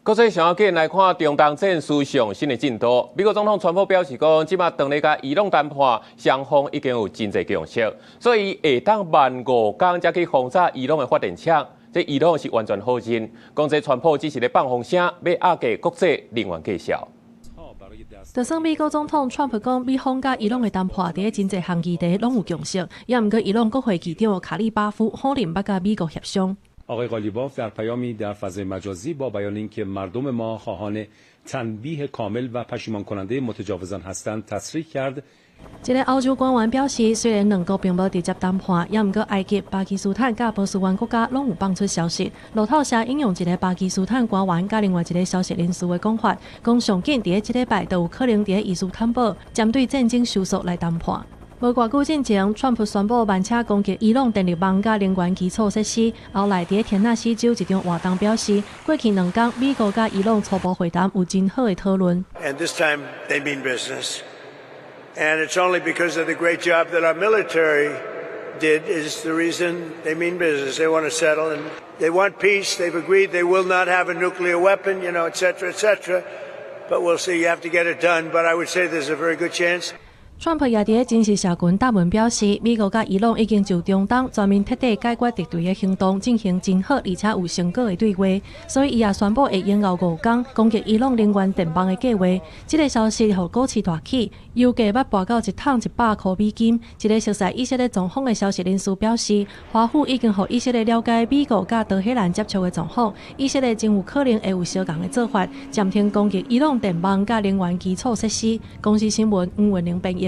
國際上緊來看中東戰事上新的進度。美國總統川普表示講，這馬當咧佮伊朗談判，雙方已經有真濟共識，所以會當慢5工才去轟炸伊朗的發電廠。這伊朗是完全否認，講這川普只是咧放風聲，欲壓低國際能源價數。就算美國總統川普講，美方佮伊朗的談判佇咧真濟項議題攏有共識，也毋過伊朗國會議長卡利巴夫否認捌佮美國協商。 آقای قالیباف در پیامی در فضای مجازی با بیان اینکه مردم ما خواهان تنبیه کامل و پشیمان کننده متجاوزان هستند تصریح کرد。一个歐洲官員表示，雖然兩國並無直接談判，也毋過埃及、巴基斯坦佮波斯灣國家攏有放出消息。路透社引用一个巴基斯坦官員佮另外一个消息人士的講法，講上緊佇咧這禮拜就有可能佇咧伊斯坦堡針對戰爭收束來談判。無偌久進前，川普宣布慢車攻擊伊朗電力網佮能源基礎設施。後來佇咧田納西州一場活動表示，過去2工美國佮伊朗初步會談有真好的討論。 And this time they mean business. And it's only because of the great job that our military did is the reason they mean business. They want to settle and they want peace. They've agreed they will not have a nuclear weapon, et cetera, et cetera. But we'll see. You have to get it done. But I would say there's a very good chance. 川普也佇咧真實社群貼文表示，美國佮伊朗已經就中東全面徹底解決敵對的行動進行真好而且有成果的對話，所以伊也宣布會延後五工攻擊伊朗能源電網的計劃。這个消息予股市大起，油價捌跋到一桶100箍美金。一个熟似以色列狀況的消息人士表示，華府已經予以色列了解美國佮德黑蘭接觸的狀況，以色列真有可能會有相仝的做法，暫停攻擊伊朗電網佮能源基礎設施。公視新聞吳文玲編譯。